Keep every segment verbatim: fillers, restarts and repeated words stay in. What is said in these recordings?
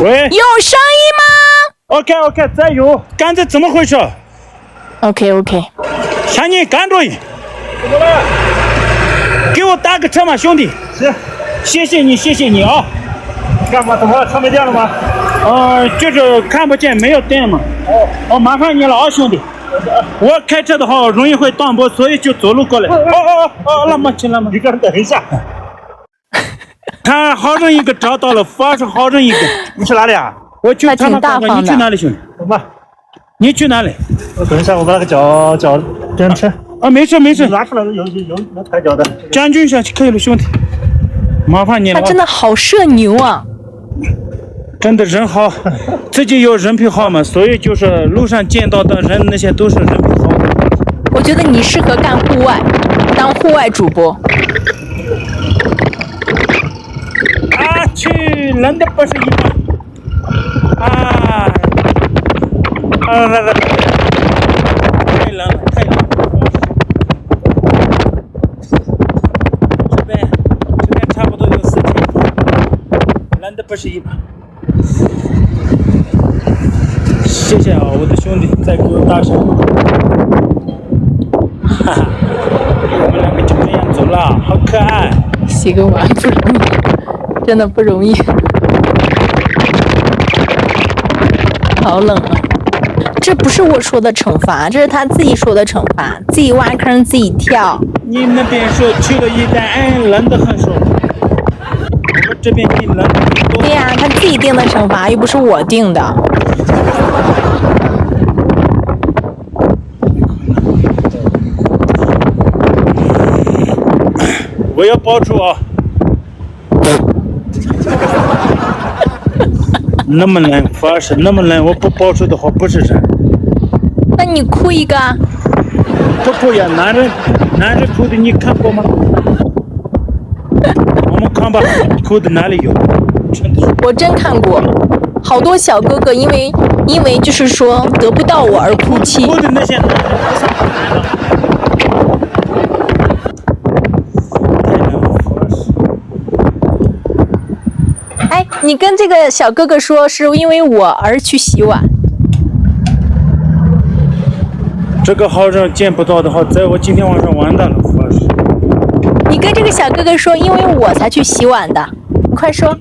喂，有声音吗？ OK OK，在有。刚才怎么回事？ OK OK。 ཤ་ཉེ་ག་འགྲོ་ཡིན། 给我打个车嘛，兄弟。行。谢谢你，谢谢你啊。干嘛？怎么了？车没电了吗？呃，就是看不见，没有电嘛。哦，麻烦你了啊，兄弟。我开车的话容易会断拨，所以就走路过来。哦哦哦，那么请，那么。你等一下。 他好容易给找到了，发是好容易给。你去哪里啊？我去他们看看，你去哪里去？走吧。你去哪里？我等一下，我把那个脚脚跟车。啊，没事没事。拿出来的有有有能抬脚的。将军下去可以了，兄弟，麻烦你了。他真的好社牛啊！真的人好，自己有人品好嘛，所以就是路上见到的人那些都是人品好。我觉得你适合干户外，当户外主播。 啊，去，人的不是一般。啊，啊，来来来，太冷了，太冷了。这边，这边差不多有四千度，人的不是一般。 谢谢啊，我的兄弟在给我搭讪。哈哈，我们两个就这样走了，好可爱。洗个碗不容易，真的不容易。好冷啊！这不是我说的惩罚，这是他自己说的惩罚，自己挖坑自己跳。你那边说去了一站，哎，冷得很，说。 我们这边给冷。对呀，他自己定的惩罚，又不是我定的。我要报仇啊！那么冷，发誓那么冷，我不报仇的话，不是人。那你哭一个。不哭呀，男人，男人哭的你看过吗？ 我们看吧，哭的哪里有？真的是。我真看过，好多小哥哥因为，因为就是说得不到我而哭泣。哭的那些男人不是男人。太难了。哎，你跟这个小哥哥说，是因为我而去洗碗。这个好像见不到的话，在我今天晚上完蛋了，我说。你跟这个小哥哥说，因为我才去洗碗的，你快说。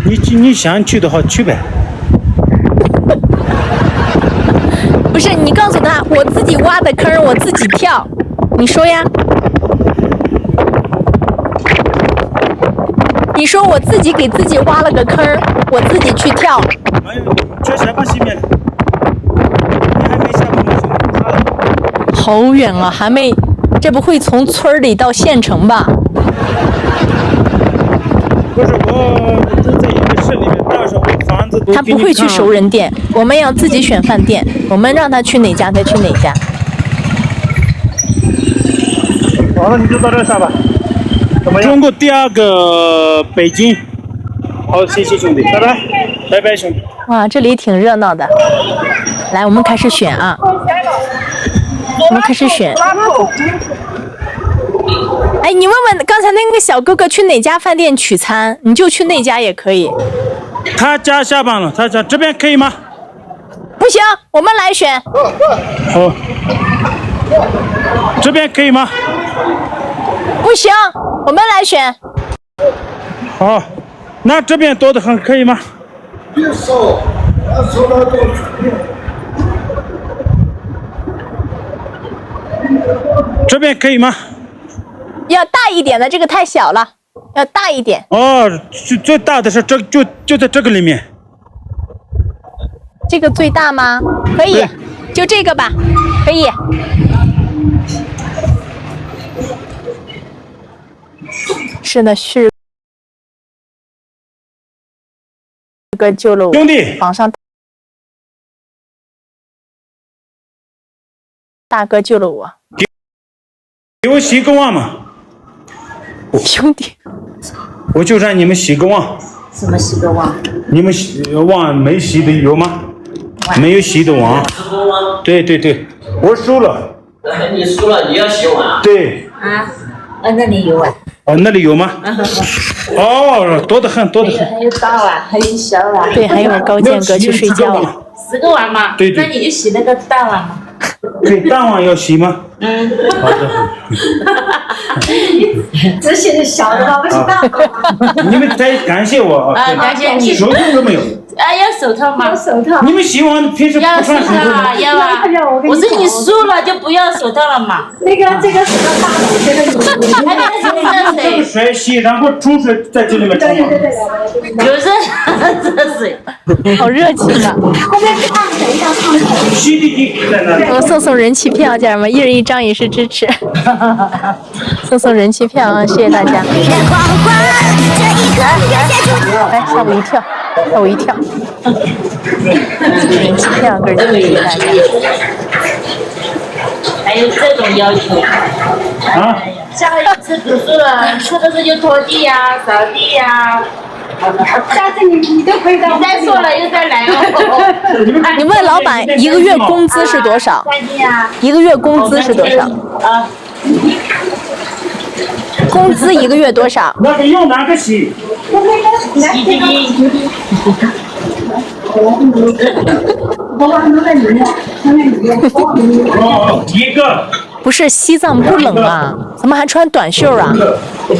你去，你想去的话，去呗。不是，你告诉他，我自己挖的坑，我自己跳。 你说呀？你说我自己给自己挖了个坑儿，我自己去跳。哎呦，这什么新闻？你还没下班呢，兄弟。好远啊，还没，这不会从村儿里到县城吧？不是，我住在一个市里面，到时候房子都给你看了。他不会去熟人店，我们要自己选饭店，我们让他去哪家，他去哪家。 好了，你就到这儿下吧。怎么样？中国第二个北京。好，谢谢兄弟，拜拜。拜拜，兄弟。哇，这里挺热闹的。来，我们开始选啊。我们开始选。哎，你问问刚才那个小哥哥去哪家饭店取餐，你就去那家也可以。他家下班了，他家这边可以吗？ 不行，我们来选。好，这边可以吗？不行，我们来选。好，那这边多得很，可以吗？这边可以吗？要大一点的，这个太小了。 要大一点。哦，最，最大的是这，就，就在这个里面。这个最大吗？可以，对。就这个吧，可以。是的，是。 哥救了我，兄弟。网上大哥救了我。给我洗个碗嘛。兄弟。我就让你们洗个碗。什么洗个碗？你们洗，碗没洗的有吗？没有洗的碗。对对对，我输了。哎，你输了，你要洗碗啊？对。啊，啊，那里有碗。哦，那里有吗？哦，多得很，多得很。还有大碗，还有小碗。对，还有高健哥去睡觉了。十个碗嘛，对对。那你就洗那个大碗嘛。对，大碗要洗吗？嗯。好的。只洗小的吧，不洗大的。你们再感谢我啊，啊，感谢你。手机都没有。哎，要手套吗？要手套。你们洗碗平时不穿手套吗？要啊，要啊。我说你输了就不要手套了嘛。那个，这个手套大了，我觉得你，你，哎，那是热水。这个水洗，然后冲水在这里面冲嘛。对对对对对。有热，热水。好热情啊！后面是烫水，要烫水。洗地机在那里。我送送人气票，家人们，一人一张也是支持。送送人气票啊！谢谢大家。哎，吓我一跳，吓我一跳。人气票，个人谢谢大家。还有这种要求啊？下一次读书了，是不是就拖地呀、扫地呀？下次你你都可以再再说了又再来哦。你问老板一个月工资是多少？一个月工资是多少？啊，工资一个月多少？那个用哪个洗？洗衣机。哦，一个。不是，西藏不冷啊，怎么还穿短袖啊？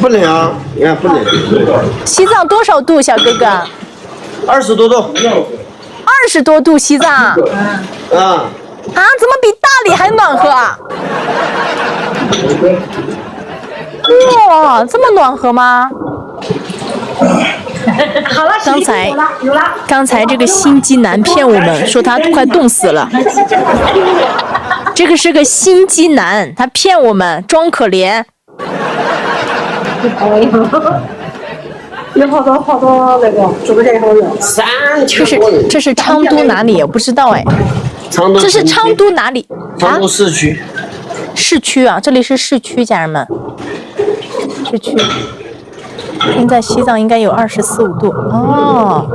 不冷啊，也不冷。西藏多少度，小哥哥？二十多度。二十多度，西藏。啊。啊，怎么比大理还暖和啊？哇，这么暖和吗？好了，刚才有了，有了。刚才这个心机男骗我们，说他快冻死了。这个是个心机男，他骗我们，装可怜。有好多好多那个直播间好友。这是这是昌都哪里？我不知道哎。昌都这是昌都哪里？昌都市区。市区啊，这里是市区，家人们。市区。现在西藏应该有二十四五度哦。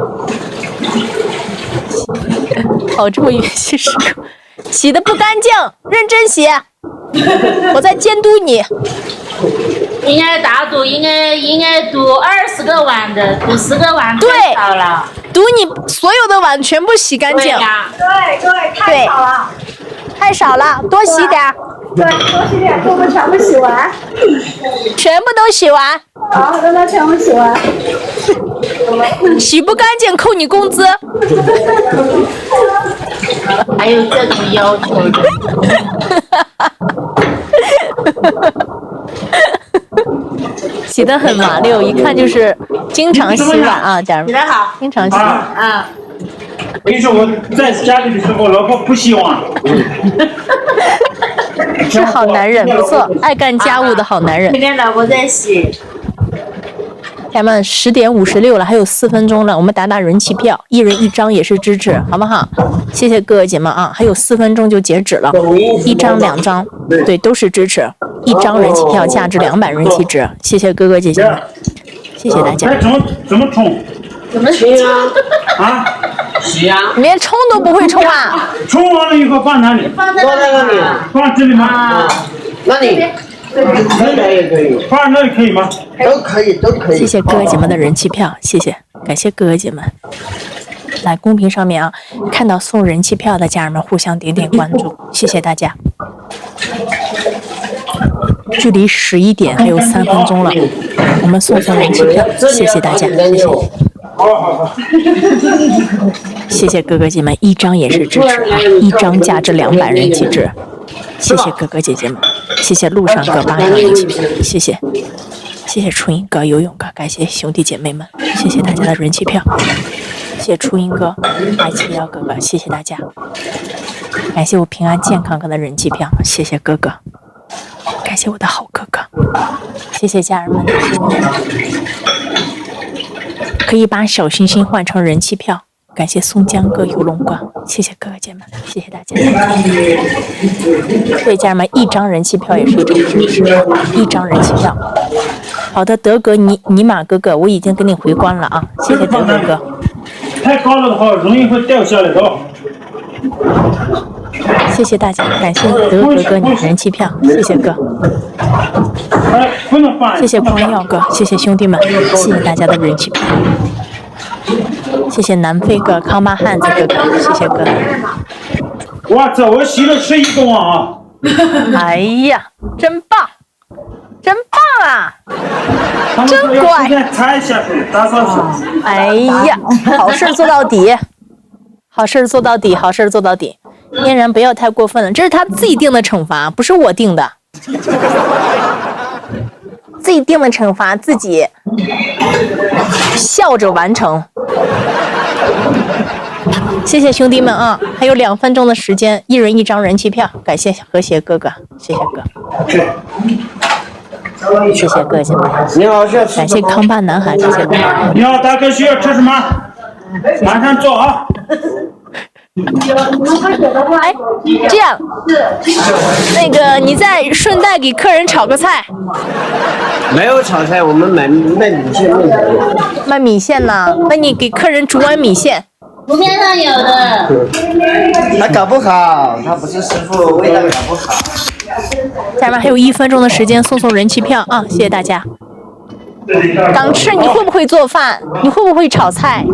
跑这么远去试过，洗的不干净，认真洗。我在监督你。应该打赌，应该应该赌二十个碗的，赌十个碗对太少了。赌你所有的碗全部洗干净。对呀。对对，太少了。太少了，多洗点儿。对，多洗点，给我们全部洗完。全部都洗完。好，让他全部洗完。洗不干净，扣你工资。还有这种要求的。洗得很麻溜，一看就是经常洗碗啊，家人们。洗得好。经常洗碗。啊。我跟你说，我在家里的时候，老婆不洗碗。是好男人，不错，爱干家务的好男人。天天老婆在洗。咱们十点五十六了，还有四分钟了，我们打打人气票，一人一张也是支持，好不好？谢谢哥哥姐们啊，还有四分钟就截止了，一张两张，对，都是支持，一张人气票价值两百人气值，谢谢哥哥姐姐们。谢谢大家。哎，怎么怎么充？怎么充啊？啊？洗啊？连充都不会充啊？充完了以后放哪里？放在那里。放这里吗？啊，那里。可以，可以，可以。放那里可以吗？都可以，都可以。谢谢哥哥姐们的人气票，谢谢，感谢哥哥姐们。来公屏上面啊，看到送人气票的家人们互相点点关注，谢谢大家。距离十一点还有三分钟了，我们送送人气票，谢谢大家，谢谢。谢谢哥哥姐们，一张也是支持啊，一张价值两百人气值，谢谢哥哥姐姐们，谢谢路上哥八张人气票，谢谢，谢谢初音哥、游泳哥，感谢兄弟姐妹们，谢谢大家的人气票，谢谢初音哥、爱七幺哥哥，谢谢大家。感谢我平安健康哥的人气票，谢谢哥哥，感谢我的好哥哥，谢谢家人们的支持。可以把小心心换成人气票，感谢松江哥、游龙哥，谢谢哥哥姐们，谢谢大家。对家人们，一张人气票也是一种支持，一张人气票。好的，德哥，尼尼玛哥哥，我已经给你回关了啊，谢谢德哥哥。太高了的话，容易会掉下来的。谢谢大家，感谢德哥哥你的人气票，谢谢哥。谢谢朋友哥，谢谢兄弟们，谢谢大家的人气。谢谢南非哥、康巴汉子哥哥，谢谢哥。我操！我洗了十一公啊！哎呀，真棒，真棒啊！他们说要出现拆一下子，打扫一下子。哎呀，好事儿做到底，好事儿做到底，好事儿做到底。嫣然不要太过分了，这是他自己定的惩罚，不是我定的。自己定的惩罚自己笑着完成。谢谢兄弟们啊！还有两分钟的时间，一人一张人气票，感谢和谐哥哥，谢谢哥，谢谢哥，谢谢哥，你好，是要吃感谢康巴男孩，谢谢哥。你好，大哥，需要吃什么？马上做啊！哎，这样，那个你再顺带给客人炒个菜。没有炒菜，我们买卖米线弄的。卖米线呢？那你给客人煮碗米线。图片上有的。他搞不好，他不是师傅，味道搞不好。下面还有一分钟的时间送送人气票啊！谢谢大家。港赤，你会不会做饭？你会不会炒菜？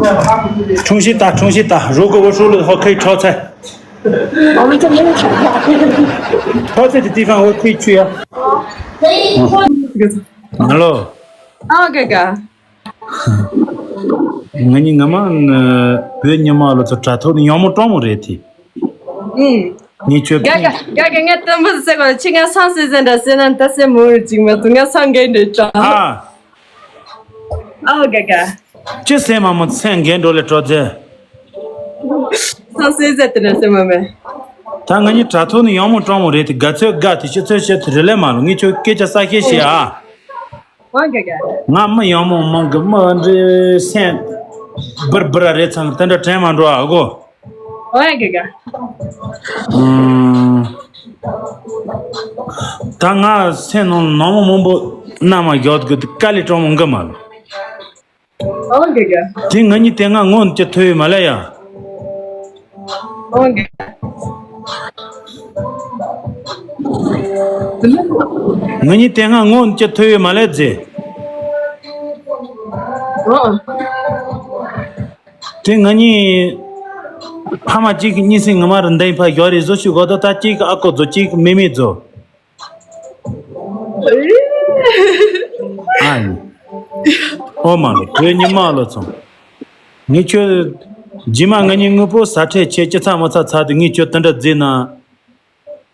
重新打，重新打。如果我输了的话，可以炒菜。我们这边是炒菜。炒菜的地方我可以去啊。可以。 Hello。 ཨ་ག་ག་ང་གཉིས་ངམ་བོད་ཉི་མ་ལོ་ཚོ་དྲ་ཐོག་ནས་ཡང་མོ་སྤྲང་མོ་རེད་དེ། ཨུམ། ངས་ཁྱོད། ག་ག་ག་ག་ངས་དུམ་བུ་ཟེར་གོ་ཁྱི་ང་སང་སེ་ཟེར་འདྲ་ཟེར་ན་ད་སེ་མོ་རུ་ཅིག་མ་ཐུ་ང་སང་གེ་འདྲ་ཅང་། ཨ། ཨ་ག་ག་ཅི་སེ་མ་མོ་སེང་གེ་འགྲོ་ལེ་སྤྲོ་ཚེ། སང་སེ་ཟེར་དེ་འདྲ་ཟེར་མ་མེ། ད་ང་གཉིས་དྲ་ཐོག་ནས་ཡང་མོ་སྤྲང་མོ་རེད་དེ། དགའ་ཚོད་དགའ་དེ་ཤི་ཚོད་ཤི་དེ་རེ་ལེ་མ་ལོ། ངས་ཁྱོད་སྐད་ཆ་གསལ་བཤད་བྱེད་ཨ། ཨ་ག་ག་ང་མི་ཡང་མོ་མང་གི་མི་འདྲི་སེམས་སྦིར་སྦིར་རེད་ཚང་གི་དེ་འདྲ་དྲན་མ་འགྲོ་ཨ་གོ། ཨ་ག་ག་ཨུམ། ད་ང་སེམས་ནང་ནང་མོ་མང་པོ་མནའ་མ་བཞག་གི་དེ་དཀའ་ལས་སྤྲང་མོ་འགི་མ་ལོ། ཨ་ག་ག་དེ་ང་གཉིས་དེ་སྔ་སྔོན་ཅི་ཐོས་ཡོད་མ་ལེ་ཡ། ཨ་ག་ག་ང་གཉིས་དེ་སྔ་སྔོན་ཅི་ཐོས་ཡོད་མ་ལེ་ཟེ། ཨ། དེ་ང་གཉིས་ཕ་མ་གཅིག་གི་གཉིས་སེ་ངོ་མ་རུ་འདས་ཕ་ཞོ་རེ་བཟོ་ཞུ་གོ་ད། ད་གཅིག་གི་ཨ་ཁོ་བཟོ་གཅིག་གི་མེ་མེ་བཟོ། ཨ་ཡིན། ཨོ་མ་ལོ་བོད་ཉི་མ་ལོ་ཚང་། ངས་ཁྱོད་རྗེས་མ་ང་གཉིས་དངོས་པོ་ཟ་འཕྲད་ཆེ་ཅི་ཚ་མ་ཚ་ཚ་དེ་ངས་ཁྱོད་དེ་འདྲ་བརྫིས་ན།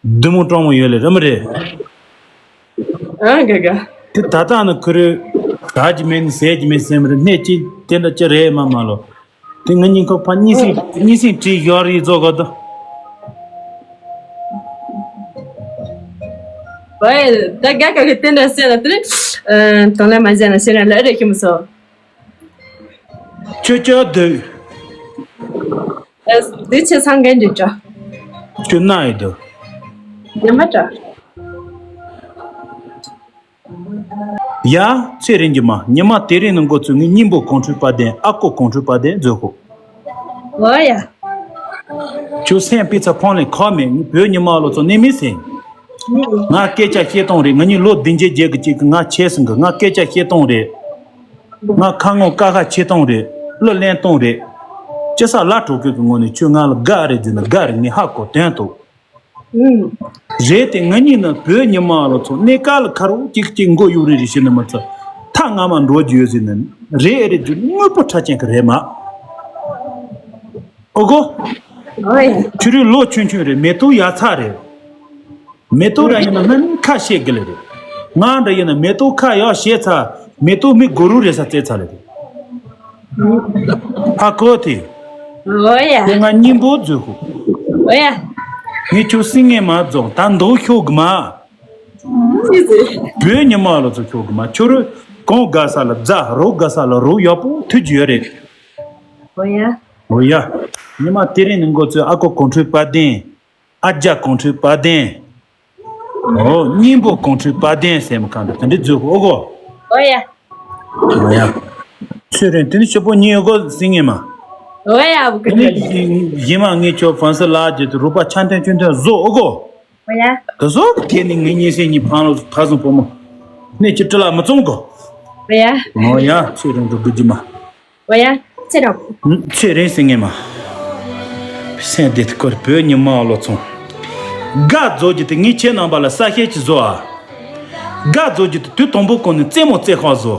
བདུད་མོ་སྤྲང་མོ་ཡོད་ལེ་རེད་མ་རེད། ཨ་ག་ག་དེ་ད་ལྟ་ནི་ཁོ་རེ་ད་ཀྱི་མེད་ནི་ཟས་ཀྱི་མེད་སེམས་རེད། སྣེ་གཅིག་དེ་འདྲ་ཅི་རེད་མ་མ་ལོ། དེ་ང་གཉིས་ཁོ་ཕ་གཉིས་སེ་གཉིས་སེ་བྲིས་ཡོད་རེད་བཟོ་གོ་ད། ཝེ། ད་ག་ག་གི་དེ་འདྲ་ཟེར་ན་དེ་ནི་དོན་ལ་མ་ཟེར་ན་ཟེར་ན་ལ་རེ་ཁྱི་མི་སོ། ཁྱོད་ཅག་སྡོད། འདི་ཆེ་སང་གན་འདི་ཅག་ཁྱོད་ན་ཡི་སྡོད། ཉི་མ་ཅག་ཡ། ཚེ་རིང་གི་མ་ཉི་མ་དེ་རིང་ནི་འགོ་ཚུགས། ངའི་སྙིང་པོ་གོང་ཁྲུས་པ་དན་ཨ་ཀོ་གོང་ཁྲུས་པ་དན་མཛོད་ཤོག་ཨོ་ཡ། ཁྱོད་སེམས་པའི་ཚ་ཕོང་ལས་ཁ་མེད། ངའི་བོད་ཉི་མ་ལོ་ཚོ་ནི་མི་སེམས། ང་སྐད་ཆ་བཤད་སྟངས་རེད། ང་གཉིས་ལོ་བདུན་བརྒྱད་བརྒྱད་ཀྱི་གཅིག་གི་ང་ཆེ་སོང་གི། ང་སྐད་ཆ་བཤད་སྟངས་རེད། ང་ཁ་ངོ་ཀ་ཁ་བྱེད་སྟངས་རེད། གླུ་ལེན་སྟངས་རེད། ཅི་ས་ལ་གྲོགས་ཀྱི་ངོ་ནས་ཁྱོད་ང་ལ་དགའ་རེད་ཟེར་ན་དགའ་རེད། ངས་ཧ་གོ་དོན་ཐུག་རེད་དེ་ང་གཉིས་ནི་བོད་ཉི་མ་ལོ་ཚོ་གནས་སྐབས་ལ་ཁ་རོག་གཅིག་གཅིག་མགོ་གཡུག་རེ་རེ་བྱེད་ནི་མ་ཚད་ཐག་ང་མ་འགྲོ་རྒྱུ་ཡོད་ཟེར་ནི་རེད། རེད་རྒྱུ་དངོས་པོ་ཁྲ་ཅན་གི་རེད་མ། ཨོ་གོ། ཁྱོད་རའི་ལོ་ཆུང་ཆུང་རེད། མེ་ཏོག་ཡག་ཚ་རེད། མེ་ཏོག་ར་ཡིན་ན་སྨན་ཁ་བཤད་གི་ལེ་རེད། ང་འདྲ་ཡིན་ན་མེ་ཏོག་ཁ་ཡག་བཤད་ཚ། མེ་ཏོག་མི་སྒོ་རུ་རེ་ས་རྩེ་ཚ་ལེ་རེད། ཧ་གོ་དེ། ཨོ་ཡ། དེ་ང་སྙིང་པོ་མཛོད་ཤོག་ཨོ་ཡ། ངས་ཁྱོད་སྲིད་ངན་མ་རྫོང་ད་མདོག་ཤོག་གི་མ། ཅི་ཟེར། བོད་ཉི་མ་ལོ་ཚོ་ཤོག་གི་མ། ཁྱོད་རུ་གང་དགའ་ས་ལ་རྫ་རོ་དགའ་ས་ལ་རོ་ཡག་པོ་ཐུག་རྒྱུ་ཡོད་རེད། ཨོ་ཡ། ཨོ་ཡ། ཉི་མ་དེ་རིང་ནི་འགོ་ཚུགས། ཨ་ཀོ་གོང་ཁྲོས་པ་དན། ཨ་རྒྱ་གོང་ཁྲོས་པ་དན། ཨོ་སྙིང་པོ་གོང་ཁྲོས་པ་དན་ཟེར་མི་གང་འདྲ་དེ་འདྲ་མཛོད་ཤོག་ཨོ་གོ། ཨོ་ཡ། ཨོ་ཡ། ཚེ་རིང་དེ་ནི་ཞིབ་པོ་ཉན་ཨོ་གོ་སྲིད་ངན་མ། ཨོ་ཡ་བུ་ཀུ་དེ་ནི་ཡིན་མ་ངས་ཁྱོད་ཧྥན་སི་ལ་རྒྱུ་དེ་རུ་པ་ཆ་མཐུན་ཆུ་མཐུན་བཟོ་ཨོ་གོ། ཨོ་ཡ། དེ་བཟོ་གི་དེ་ནི་ངེད་གཉིས་སེ་གཉིས་ཕང་ལོ་ཕ་སོང་བུ་མོ། ནས་ཁྱི་སྤྲི་ལ་མི་བཙོང་གོ། ཨོ་ཡ། ཨོ་ཡ། ཚེ་རིང་འགྲོ་དགོས་རྒྱུ་མ། ཨོ་ཡ། ཚེ་རིང་། ཚེ་རིང་ཟེར་ངེས་མ། སེམས་བདེ་ཐུ་ཁོར་བོད་ཉི་མ་བློ་ཚོང་། དགའ་རྫོགས་རྒྱུ་དེ་ངས་ཁྱེད་རྣམ་པ་ལ་ས་ཤེལ་གྱི་བཟོ་ཨ། དགའ་རྫོགས་རྒྱུ་དེ་དུས་དང་པོ་གོང་ནས་རྩེད་མོ་རྩེ་ཁག་བཟོ།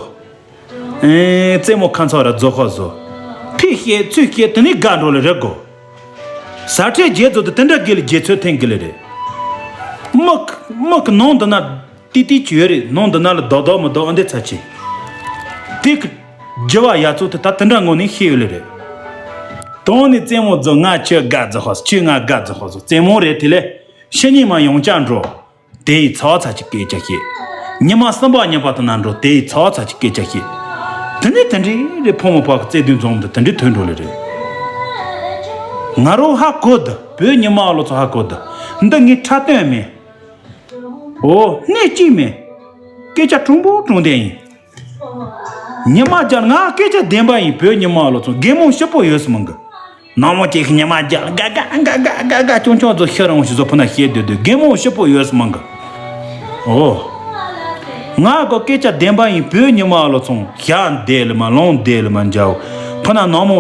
ཨེ། རྩེད་མོ་ཁ་མཚར་ར་རྫོགས་ཁག་བཟོ། ཕི་ཤེད་ཚུ་ཤེད་དེ་ནས་དགའ་འགྲོ་ལ་རེ་དགོ། ཟ་ཁྲལ་རྒྱལ་ཚོ་དེ་དེ་འདྲ་དགེ་ལ་རྒྱལ་ཚོད་ཐེངས་དགེ་ལ་རེད། མི་མི་གི་ནང་འདི་ན། ཏི་ཏི་ཅི་ཡོད་རེད། ནང་འདི་ན་ལ་རྡོག་རྡོག་མི་རྡོག་ཨ་འདི་ཚ་ཆེ། དེ་གི་རྒྱུ་བ་ཡ་ཚོ་དེ་ད་དེ་འདྲ་ངོ་ནས་ཤེས་ཡོད་ལེ་རེད། དོང་ནས་རྩེད་མོ་རྫོགས། ང་ཁྱོད་དགའ་རྫོགས་ཧོ། ཁྱོད་ང་དགའ་རྫོགས་ཧོ་ཟོ། རྩེད་མོ་རེད། དེ་ལས་ཕྱི་ཉིན་མ་ཡོང་ཅག་འགྲོ། དེ་ཡི་ཚ་བ་ཚ་ཅིག་སྐད་ཆ་བཤད། ཉི་མ་གསུམ་པ་གཉིས་པ་དེ་ན་འགྲོ། དེ་ཡི་ཚ་བ་ཚ་ཅིག་སྐད་ཆ་བཤད། དེ་ནས་དེ་འདྲའི་རེད། ཕོ་མོ་བར་གི་རྩེད་དུས་འཛོམས་འདི་དེ་འདྲའི་ཐོན་འགྲོ་ལེ་རེད། ང་རོ་ཧ་གོ་འདི། བོད་ཉི་མ་བློ་ཚོ་ཧ་གོ་འདི། འདི་ངའི་འཁྲབ་སྟོན་མིན། ཨོ། སྣེ་གཅིག་མིན། སྐད་ཆ་དྲང་པོ་དྲང་བདེན་ཡིན། ཉི་མ་རྒྱལ་ང་སྐད་ཆ་བདེན་པ་ཡིན། བོད་ཉི་མ་བློ་ཚོ་དགེ་མོ་ཞིབ་པོ་ཡོད་སུ་མང་གི། ནག་མོ་ཅིག་ཉི་མ་རྒྱལ་དགའ་དགའ་དགའ་དགའ་དགའ་དགའ་ཅུང་ཅུང་ཚོ་ཤི་རང་ཞིག་ཚོ་ཕུ་ན་ཤེས་སྡོད་སྡོད། དགེ་མོ་ཞིབ་པོ་ཡོད་སུ་མང་གི། ཨོ། ང་གོ་སྐད་ཆ་བདེན་པ་ཡིན། བོད་ཉི་མ་བློ་ཚོ་ཞག་འདས་ལ་མ་ལོང་འདས་ལ་མ་འཇའ་བོ་ཕུ་ན་ནག་མོ།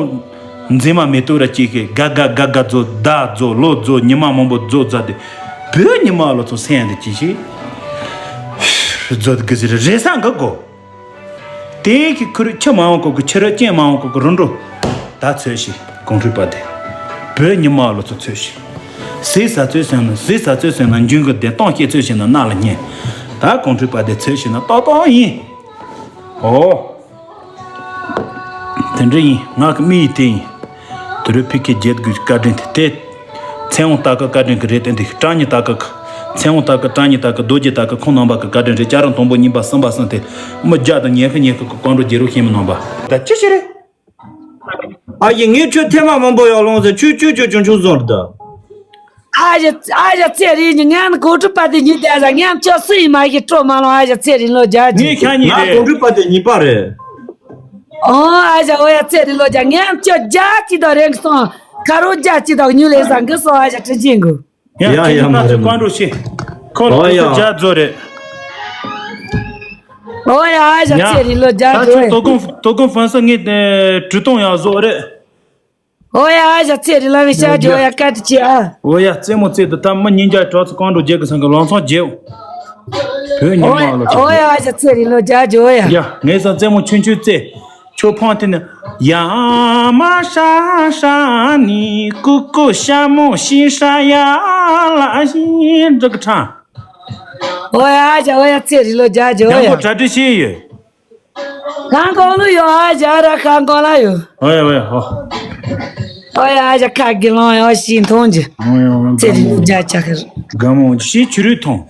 མཛེས་མ་མེ་ཏོག་ར་ཅིག་གིས་དགའ་དགའ་དགའ་དགའ་རྫོགས། ཟླ་རྫོགས། ལོ་རྫོགས། ཉི་མ་མང་པོ་རྫོགས་ཟ་དེ། བོད་ཉི་མ་བློ་ཚོ་སེམས་འདི་ཅི་ཞིག་རྫོགས་གི་ཟེར་རེ་ས་འགའ་གོ། དེ་གི་ཁུར་ཁྱི་མ་འོང་གོ་གི། ཁྱི་ར་ཅན་མ་འོང་གོ་གི་རུ་འགྲོ། ད་ཚོས་ཤིག་གོང་ཁྲུས་པ་དེ། བོད་ཉི་མ་བློ་ཚོ་ཚོས་ཤིག་ཟས་ཟ་ཚོད་སོང་ན། ཟས་ཟ་ཚོད་སོང་ན་འཇུན་གི་བདེ། གཏོང་སྐྱེ་ཚོད་བྱས་ན་རྣ་ལ་ཉན། ད་གོང་ཁྲུས་པ་དེ་ཚོས་ཤིག་ན་ཏོག་ཏོག་ཡིན། ཨོ། དེ་འདྲ་ཡིན། ང་གི་དམིགས་ཡུལ་དེ་ཡིན། དེ་རུ་ཕི་ཁེ་རྒྱལ་དགོས་བཀའ་དྲིན་དེ་དེ། ཚེ་དབང་རྟ་ཁ་བཀའ་དྲིན་གི་རེད། དེ་འདི་བཀྲ་ཉི་རྟ་ཁ་ཁ། ཚེ་དབང་རྟ་ཁ། བཀྲ་ཉི་རྟ་ཁ། རྡོ་རྗེ་རྟ་ཁ། ཁོང་རྣམ་པ་གི་བཀའ་དྲིན་རེད། བྱ་རུང་དང་པོ་གཉིས་པ་གསུམ་པ་གསུམ་དེ། མི་བརྒྱ་དང་ཉི་ཤུ་ཉི་ཤུ་གི་བཀའ་འགྲོ་རྒྱལ་རུ་ཤེས་མི་རྣམ་པ། ད་ཅི་ཞིག་རེད། ཨ་ཡེ་ངས་ཁྱོད་ཐེངས་མ་མང་པོ་ཡག་ལོང་ཟེར། ཁྱོད་ཁྱོད་ཁྱོད་ཆུང་ཆུང་བཟོ་རེད་ད། ཨ་ཞ་ཨ་ཞ་ཚེ་རིང་ཉི་ངན་གོ་གྲུ་པ་དེ་ཉི་དེ་ས་ངན་ཁྱོད་སུ་ཡིན་མ་ཤེས་སྤྲོ་མ་ལོང་། ཨ་ཞ་ཚེ་རིང་ལོ་རྒྱ་ཅི། ངས་ཁྱ་ཉིད་ང་རེད། གོ་གྲུ་པ་དེ་ཉི་པ་རེད། ཨོ་ཨ་ཞ་ཨོ་ཡ་ཚེ་རིང་ལོ་རྒྱ་ངན་ཁྱོད་རྒྱ་ཅི་དང་རེང་སོང་། ཁ་རོ་རྒྱ་ཅི་དང་ཉུ་ལེ་ས་འགི་སོང་། ཨ་ཞ་ཁྲི་ཆེན་གོ། ཡ་ཡ་ཡ་མ་རེད་མ་རེད། ཁོ་ལ་ཨོ་ཡ། རྒྱ་རྫོགས་རེད། ཨོ་ཡ་ཨ་ཞ་ཡ། ཚེ་རིང་ལོ་རྒྱ་ད་རྫོགས་ཁྱོད་རེད། དོ་དགོང་དོ་དགོང་ཧྥན་སི་ངས་དེ་གྲུ་སྟོང་ཡག་བཟོ་རེད། ཨོ་ཡ་ཨ་ཞ་ཚེ་རིང་ལ་བའི་ཤ་ཇོ་ཡ་བཀའ་དྲིན་ཆེ་ཨ། ཨོ་ཡ་རྩེད་མོ་རྩེད་དུ་ད་མི་ཉིན་རྒྱ་གྲོགས་ཚོ་གང་འགྲོ་རྒྱལ་གི་སང་གི་ལང་ཚང་རྒྱལ། བོད་ཉི་མ་ལོ་ཨོ་ཡ་ཨ་ཞ་ཚེ་རིང་ལོ་རྒྱ་ཇོ་ཡ། ཡ་ངས་སང་རྩེད་མོ་ཆུང་ཆུང་རྩེད། ཆོ་ཕང་དེ་ནི་ཡ་མ་ཧྲ་ཧྲ་ནི་ཀུ་ཀུ་ཤ་མོ་ཤི་ཧྲ་ཡ་ལ་ཤི་འགྲིག་གི་ཁྲང་། ཨོ་ཡ་ཨ་ཞ་ཨོ་ཡ་ཚེ་རིང་ལོ་རྒྱ་ཇོ་ཡ། ཡང་གོ་གྲ་སྒྲིག་བྱས་ཡོད། ཁང་གོང་ལུ་ཡོད་ཨ་ཞ་ར་ཁང་གོང་ལ་ཡོད། ཨོ་ཡ་ཨོ་ཡ་ཨོ། ཨོ་ཡ་ཨ་ཞ་ཁ་གི་ལོང་ཡོད་ཤིང་ཐོང་ཇི། ཨོ་ཡ་ཨོ་ཡ་ཚེ་རིང་ལོ་རྒྱ་ཆ་ཁར། དགའ་མོ་ཤི་ཆུ་རུད་ཐོང་།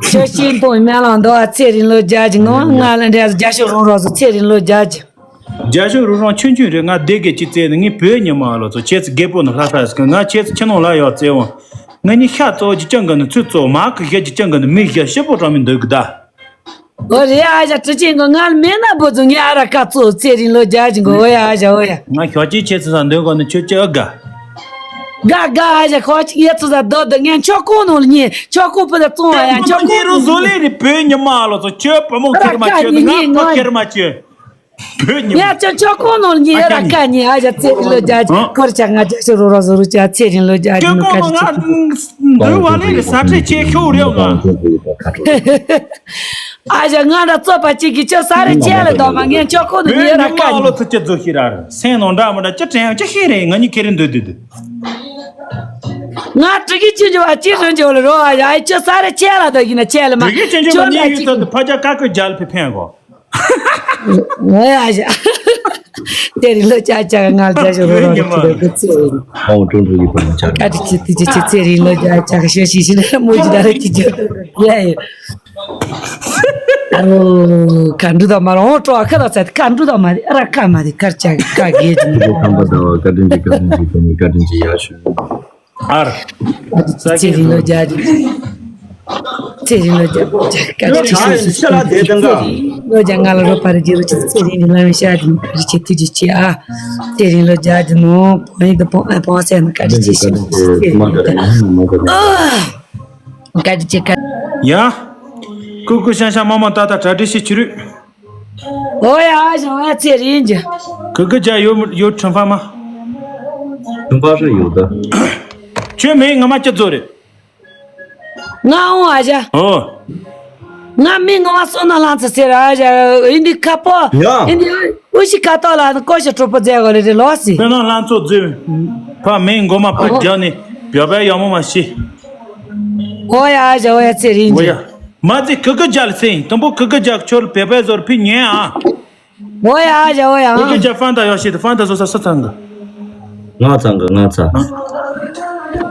ཤ་ཤིང་ཐོང་མེ་ལང་དོ་ཨ་ཚེ་རིང་ལོ་རྒྱ་ཇི། ངོ་ང་ལ་འདྲ་རྒྱ་ཤོ་རོང་རོ་སོ་ཚེ་རིང་ལོ་རྒྱ་ཇི། རྒྱ་ཤོ་རུ་རང་ཆུང་ཆུང་རེད། ང་སྡེ་དགེ་གཅིག་བཙལ་ནས་ངའི་བོད་ཉི་མ་ལོ་ཚོ་ཁྱེད་ཚོ་རྒད་པོ་ནི་ལྷ་ས་ཡོད་ཟེར་གི། ང་ཁྱེད་ཚོ་ཁྱི་ནང་ལ་ཡོད་བཙལ་འོང་། ང་གཉིས་ཤ་གཙོ་བོ་ཅི་ཅང་གི་ནི་ཚུལ་གཙོ་བོ་མ་གི་ཤ་ཅི་ཅང་གི་ནི་མི་ཤ་ཤི་པོ་གྲོང་མི་འདོད་གི་ད། ཨོ་རེད་ཨ་ཞ་ཁྲི་ཆེན་གོ་ང་ལ་མེད་ན་བུ་ཚོ་ངའི་ཨ་ར་ཀ་གཙོ་བོ་ཚེ་རིང་ལོ་རྒྱ་ཅིང་གོ། ཨོ་ཡ་ཨ་ཞ་ཨོ་ཡ། ང་ཤོག་ཅིག་ཁྱེད་ཚོ་ས་འདོད་གོ་ནི་ཁྱོད་ཅི་ཨ་དགའ། དགའ་དགའ་ཨ་ཞ་ཁོ་ཅིག་ཡེ་ཚོ་ས་རྡོ་རྡོ་ངན་ཆོ་ཀོ་ནོ་ལ་ཉེ་ཆོ་ཀོ་པུ་ད་བཙོང་བ་ཡ་ཆོ་ཀོ་ཉེ་རུ་བཟོ་ལེ་རེ་བོད་ཉི་མ་ལོ་ཚོ་ཁྱོད་བུ་མོ་ཁེར་མ་ཁྱོད་ང་ཕ་ཁེར་མ་ཁྱོད། བོད་ཉི་མ། ངས་ཅང་ཆོ་ཀོ་ནོ་ལ་ཉེ་ཨ་ར་ཀ་ཉེ་ཨ་ཞ་ཚེ་རིང་ལོ་རྒྱ་ཅིང་ཧ། ཁོར་ཆ་ང་རྒྱ་ཤོ་རུ་རོ་བཟོ་རུ་ཆ་ཚེ་རིང་ལོ་རྒྱ་ཅིང་ནོ་ཀ་ཅི་ཆེ། འདུལ་བ་ལས་རེ་ས་ཁྲེ་ཆེ་ཤོ་རེ་ང་། ཨ་ཞ་ང་འདྲ་ཙོ་པ་ཅིག་གི་ཆོ་ས་རེ་ཆེ་ལ་དོ་མ་ངས་ཆོ་ཀོ་ནི་ཡོད་ར་ཀ་ནི། ལོ་ཚོ་ཅི་རྫོ་ཤི་ར་རེ་སེང་ནོ་འདྲ་མི་འདྲ་ཅི་དྲན་ཅི་ཤེས་རེ་ང་གཉིས་ཁེ་རེ་འདོད་འདོད་འདོད། ང་དྲི་གི་ཅི་འཇོ་བ་ཅི་རུ་འཇོ་ལ་རོ་ཨ་ཞ་ཨ་ཆོ་ས་རེ་ཆེ་ལ་དོ་ཡིན་ན་ཆེ་ལ་མ་དྲི་གི་ཅི་འཇོ་བ་ཆོ་ན་ཉེ་ཡུལ་ཅིག་ཚོ་དུ་ཕ་ཅག་ཀ་ཀོ་རྒྱལ་ཕི་ཕན་གོ། ཨ་ཞ། དེ་རིང་ལོ་ཅག་ཅག་ང་རྒྱ་ཤོ་རོ་རོ་ཁྱི་རེ་གི་ཚེ་རིང་། ཧོང་ཀྲུང་ཀྲུང་གི་ཕ་མ་ཅག་ཀ་ཏི་ཅི་ཏི་ཅི་ཅི་ཚེ་རིང་ལོ་ཅག་ཅག་ཤོ་ཤི་ཤི་ན་མོ་ཇི་ད་ར་ཅི་ཅོ་ཡ་ཡ། ཨ་རོ་ཁ་འདྲུ་དང་མ་ར་ཧོང་ཀྲོ་ཁ་དང་ཚ་ཁ་འདྲུ་དང་མ་ར་ཁ་མ་རེ་ཁར་ཅག་ཁ་གེ་ཅི་མོ་ཁམ་པ་དང་བཀའ་དྲིན་ཅི་བཀའ་དྲིན་ཅི་བཀའ་དྲིན་ཅི་ཡ་ཤོ། ཨར། ཚེ་རིང་ལོ་རྒྱ་རི། ཚེ་རིང་ལོ་རྒྱ་རི་ཀ་ཅི་ཤི་ཤི་ཤི་ཤི་ལོ་རྒྱ་ང་ལ་རོ་པར་རྒྱུ་རུ་ཅི་ཚེ་རིང་ལ་མི་ཤ་རིང་ཀ་ཅི་ཏུ་ཅི་ཅི་ཨ། ཚེ་རིང་ལོ་རྒྱ་རི་ནོ་པོ་ཡི་དུ་པོ་ཨ་པོ་སེ་ན་ཀ་ཅི་ཤི་ཤི་ཚེ་རིང་ལོ་རྒྱ་རི་ཀ་ཅི་ཅི་ཀ། ཡ། ཀུ་ཀུ་ཤང་ཤང་མ་མ་ཏ་ཏ་གྲ་སྒྲིག་ཤིག་ཆི་རུ། ཨོ་ཡ་ཨ་ཞང་ཨ་ཚེ་རིང་ཇ། ཀུ་ཀུ་ཇ་ཡོད་ཡོད་ཁྲིམས་ཕ་མ། ཁྲིམས་ཕ་ཧྲི་ཡོད་ད། ཁྱོད་མིང་ངོ་མ་ཅི་ཚོ་རེད། ང་འོང་ཨ་ཞང་། ཨོ། ང་མིང་ངོ་མ་བསོད་ནམས་ལྷ་མཚོ་ཟེར་ཨ་ཞང་། ཨིན་དི་ཁ་པོ། ཡ། ཨིན་དི་ཨུ་ཤི་ཁ་ཏོ་ལ་ནི་ཀོ་ཤ་གྲོགས་པོ་མཛད་གོ་རེ་རེ་ལོ་སི། བསོད་ནམས་ལྷ་མཚོ་མཛོད། ཕ་མིང་མགོ་མ་ཕ་ཨོ། རྒྱག་ནི་བྱ་བའི་ཡག་མོ་མ་ཤི། ཨོ་ཡ་ཨ་ཞང་ཨོ་ཡ་ཚེ་རིང་ཨོ་ཡ། ཇ། མ་ཙི་ཀུ་ཀུ་ཇ་ལ་སེང་དང་པོ་ཀུ་ཀུ་ཇ་ཁྱོད་བེ་བེ་ཟོར་ཕི་ཉན་ཨ། ཨོ་ཡ་ཨ་ཞང་ཨོ་ཡ་ཨ། ཀུ་ཀུ་ཇ་ཧྥན་ཏ་ཡོ་ཤི་ཏི་ཧྥན་ཏ་ཟོ་ས་ས་ཚང་གི། ང་ཚང་གི་ང་ཚང་།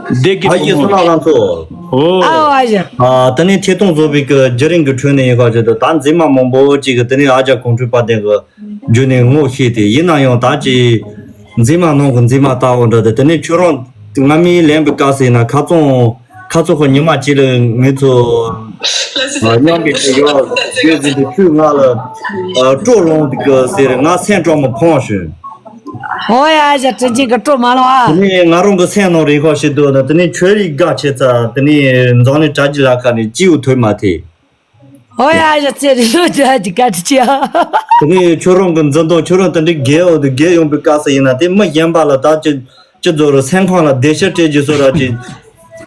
བདེ་གི་ཨ་ཡེ་བུ་མོ། བསོད་ནམས་ལྷ་མཚོ། ཨོ། ཨ་ཨ་ཞང་། ཨ་ད་ནི་ཐད་གཏོང་བཟོ་བའི་གི་བརྒྱུད་རིམ་གི་ཁྲོད་ནས་ཡིན་ཁ་ཅིག་ཏུ་ད་མཛེས་མ་མང་པོ་ཅིག་གི་དེ་ནས་ཨ་ཅག་གོང་ཁྲོས་པ་དེ་གི་རྒྱུ་ནས་ངོ་ཤེས་ཏེ་ཡིན་ན་ཡང་ད་ཅི་མཛེས་མ་ནང་གི་མཛེས་མ་ལྟ་བུ་འདྲ་དེ་དེ་ནས་ཁྱོད་རང་སྔ་མའི་ལན་པའི་སྐབས་སུ་ཡིན་ན་ཁ་ཚོང་ཁ་ཚོང་གི་ཉི་མ་གཅིག་ལ་ངེད་ཚོ་མཉམ་གི་ཅིག་ཡོད་ཡོད་ཟིན་དུས་ཁྱོད་ང་ལ་སྤྲོ་ལོང་གི་ཟེར་ང་སེམས་སྤྲོ་མི་ཕོངས་ཞུ། ཨོ་ཡ་ཨ་ཞང་དྲིན་ཆེན་གི་སྤྲོ་མ་ལོང་ཨ། དེ་ནས་ང་རང་གི་སེམས་ནང་རེ་ཁོ་ཞིག་འདུག་ན་དེ་ནས་ཁྱོད་རིག་དགའ་ཆེ་ཚ་དེ་ནས་འཛམ་གླིང་གྲ་རྒྱས་ལ་ཁ་ནས་སྐྱིད་པོ་ཐོས་མ་ཐེ། ཨོ་ཡ་ཨ་ཞང་ཚེ་རིང་ལོ་ཇ་ཇི་བཀའ་དྲིན་ཆེ་ཨ། དེ་ནས་ཁྱོད་རང་གི་འཛིན་སྟངས་ཁྱོད་རང་དེ་འདྲའི་རྒས་འོ་དུ་རྒས་ཡོང་པའི་སྐབས་སུ་ཡིན་ན་དེ་མི་གཞན་པ་ལ་ད་ཅི་ཅི་ཛོ་རུ་སེམས་ཁོང་ལ་བདེ་ཤ་སྤྲད་རྒྱུ་སོ་ར་ཅི།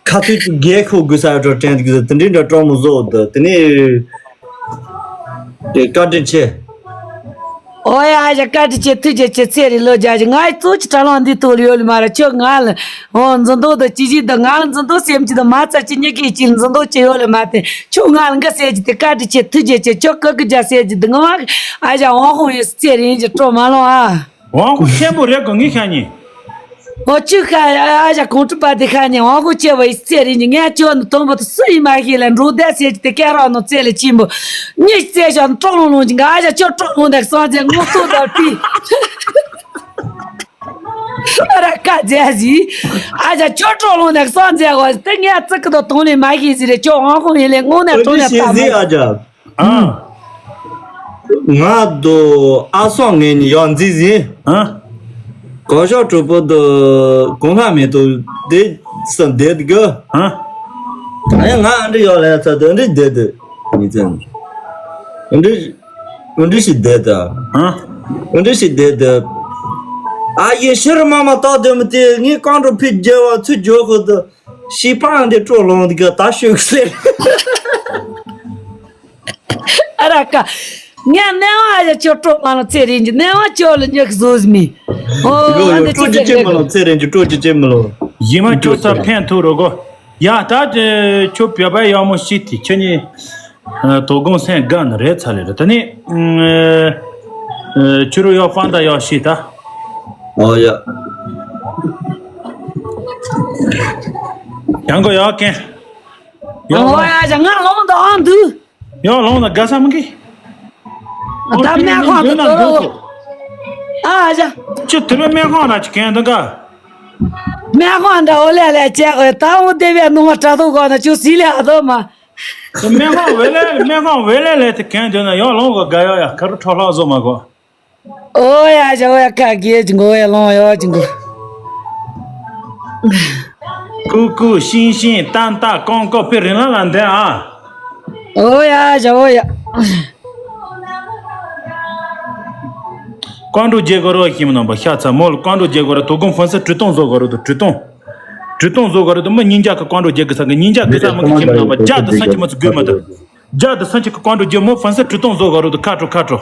ཁ་ཚུད་ཀྱི་རྒས་ཁོག་དགོས་ས་ཡོད་འགྲོ་དྲན་དུ་དེ་འདྲའི་འདྲ་སྤྲོ་མོ་བཟོ་འོ་དུ་དེ་ནས། དེ་བཀའ་དྲིན་ཆེ། ཨོ་ཡ་ཨ་ཞང་བཀའ་དྲིན་ཆེ་ཐུགས་རྗེ་ཆེ་ཚེ་རིང་ལོ་ཇ་ཇི། ང་ཡི་གཙོ་ཆེ་དྲ་ལོང་འདི་ཐོག་ལ་ཡོད་ལ་མ་ར་ཁྱོད་ང་ལ་ཨོ་འཛིན་སྟངས་དང་ཅི་ཞིག་དང་ང་ལ་འཛིན་སྟངས་སེམས་ཀྱི་དང་མ་ཚ་ཅི་གཉིས་ཀའི་ཅི་འཛིན་སྟངས་ཅི་ཡོད་ལ་མ་དེ་ཁྱོད་ང་ལ་འགའ་ཟེར་གྱི་དེ་བཀའ་དྲིན་ཆེ་ཐུགས་རྗེ་ཆེ། ཁྱོད་ཀ་ཀི་ཇ་ཟེར་གྱི་དེ་ང་མ་ཨ་ཞང་ཝང་ཧོང་ཡོད་ཚེ་རིང་ཇི་སྤྲོ་མ་ལོང་ཨ། ཝང་ཧོང་ཆེན་པོ་རེད་གོ་ངའི་ཤ་ཉེ། ཨོ་ཅི་ཁ་ཨ་ཞང་གོང་ཁྲི་པ་དེ་ཁ་ནས་ཝང་ཧོ་ཆེ་བ་ཡི་རྩེ་རིང་གི་ངས་ཁྱོད་ནི་དང་པོ་དུ་སུ་ཡིན་མ་ཤེས་ལ་འགྲོ་བསྡད་ཟེར་གྱི་དེ་སྐད་རག་ནོ་རྩེ་ལ་ཕྱིན་པོ་གཉིས་རྩེ་ཞག་ནི་སྤྲོ་ལོང་ལོང་གྱི་ང་ཨ་ཞང་ཁྱོད་སྤྲོ་ལོང་དེ་སང་རྩེ་ངོ་ཐུག་དང་པི་ཨ་ར་ཀ་རྫས་ཟིག་ཨ་ཞང་ཁྱོད་སྤྲོ་ལོང་དེ་སང་རྩེ་གོ་དེ་ངས་ཙི་ཀི་དང་དང་ནས་མ་ཤེས་ཟིག་རེད། ཁྱོད་ཝང་ཧོ་ཡིན་ལས་དངོས་གནས་དྲང་གནས་ད་མོ། ཨ། ང་དོ་ཨ་སོང་ངེ་ནི་ཡང་འཛི་ཟིན། ཨ། གོ་ཤོག་གྲོགས་པོ་དོ་གོང་ལྷ་མེ་ཏོ་དེ་སུ་བསྡད་གི། ཨ། ཨ་ང་ཨ་འདྲི་ཡོག་ལ་ཚ་དོ་འདྲི་བསྡད་དུ་མི་ཚན། ཨ་འདྲི་ཨ་འདྲི་ཞིག་བསྡད་དུ། ཨ། ཨ་འདྲི་ཞིག་བསྡད་དུ། ཨ་ཡེ་ཤི་རི་མ་མ་ཏོག་དོ་མི་དེ་ངའི་རྐང་གྲོགས་ཕི་རྒྱལ་བ་ཚུར་འཇོག་ཁོ་དོ། ཤི་པང་འདི་སྤྲོ་ལོང་འདི་ག་ད་ཤོད་ཟེར། ཨ་ར་ཀ། ངས་གནས་བ་ཡ་ཁྱོད་སྤྲོ་མ་ལོང་ཚེ་རིང་གི་གནས་བ་ཁྱོད་ལ་ཉག་བཟོ་ཟི་མི། ཨོ་ཨ་འདི་ཚེ་རིང་གི་སྤྲོ་ཅི་ཅི་མ་ལོང་ཚེ་རིང་གི་སྤྲོ་ཅི་ཅི་མ་ལོང་། ཡི་མ་ཁྱོད་ས་ཕན་ཐོགས་རོགས་གོ། ཡ་ད་དེ་ཁྱོད་བོད་པ་ཡག་མོ་ཤི་དེ་ཁྱོད་གཉིས། དོ་དགོང་སེང་དགའ་ནི་རེད་ཚ་ལེ་རེད་ད་ནི། ཆུ་རུ་ཡོག་ཧྥང་ད་ཡོག་ཤི་ད། ཨོ་ཡ། ཡང་གོ་ཡོག་ཁན། ཡོག་ཨོ་ཡ་ཞག་ང་ལོང་དང་ཨང་དུ། ཡོག་ལོང་དང་དགའ་ས་མི་གི། ད་སྨན་ཁང་དུ་འགྲོ་རོགས། ཨ་ཞག་ཁྱོད་དེ་རུ་སྨན་ཁང་ན་ཅི་གན་དང་ག་སྨན་ཁང་འདྲ་འོ་ལས་ལས་བྱས་གོ་ད་འོ་དེ་བས་ནུ་མ་དྲ་ཐོག་གོ་ན་ཁྱོད་སི་ལས་ཨ་དོ་མ། སྨན་ཁང་བེ་ལེ་སྨན་ཁང་བེ་ལེ་ལེ་དེ་གན་དོན་ན་ཡོག་ལོང་གོ་དགའ་ཡོག་ཡ་ཁ་རུ་ཁྲོ་ལྷག་བཟོ་མ་གོ། ཨོ་ཡ་ཞག་ཨོ་ཡ་ཁ་གིས་ཅི་གོ་ཡ་ལོང་ཡོག་ཅི་གོ། ཀུ་ཀུ་ཤིང་ཤིང་ཏན་ཏན་ཀོང་ཀོ་ཕི་རིན་ལ་ལ་འདན་ཨ། ཨོ་ཡ་ཞག་ཨོ་ཡ། ཀོང་ཀྲོ་རྒྱལ་གོ་རོ་ཞིམ་ནང་པ་ཤ་ཚ་མོ་ལ་ཀོང་ཀྲོ་རྒྱལ་གོ་རོ་དོ་དགོང་ཧྥོན་སི་དྲི་སྟོང་བཟོ་གོ་རོ་དོ་དྲི་སྟོང་། དྲི་སྟོང་བཟོ་གོ་རོ་དོ་མི་ཉིན་རྒྱ་གི་ཀོང་ཀྲོ་རྒྱལ་གི་ས་གི་ཉིན་རྒྱ་གི་ས་མི་གི་ཁྱིམ་ནང་པ་རྒྱ་དི་སང་ཁྱི་མ་ཚུ་དགོས་མ་དོ། རྒྱ་དི་སང་ཁྱི་གི་ཀོང་ཀྲོ་རྒྱལ་མོ་ཧྥོན་སི་དྲི་སྟོང་བཟོ་གོ་རོ་དོ་ཁ་ཀྲོ་ཁ་ཀྲོ།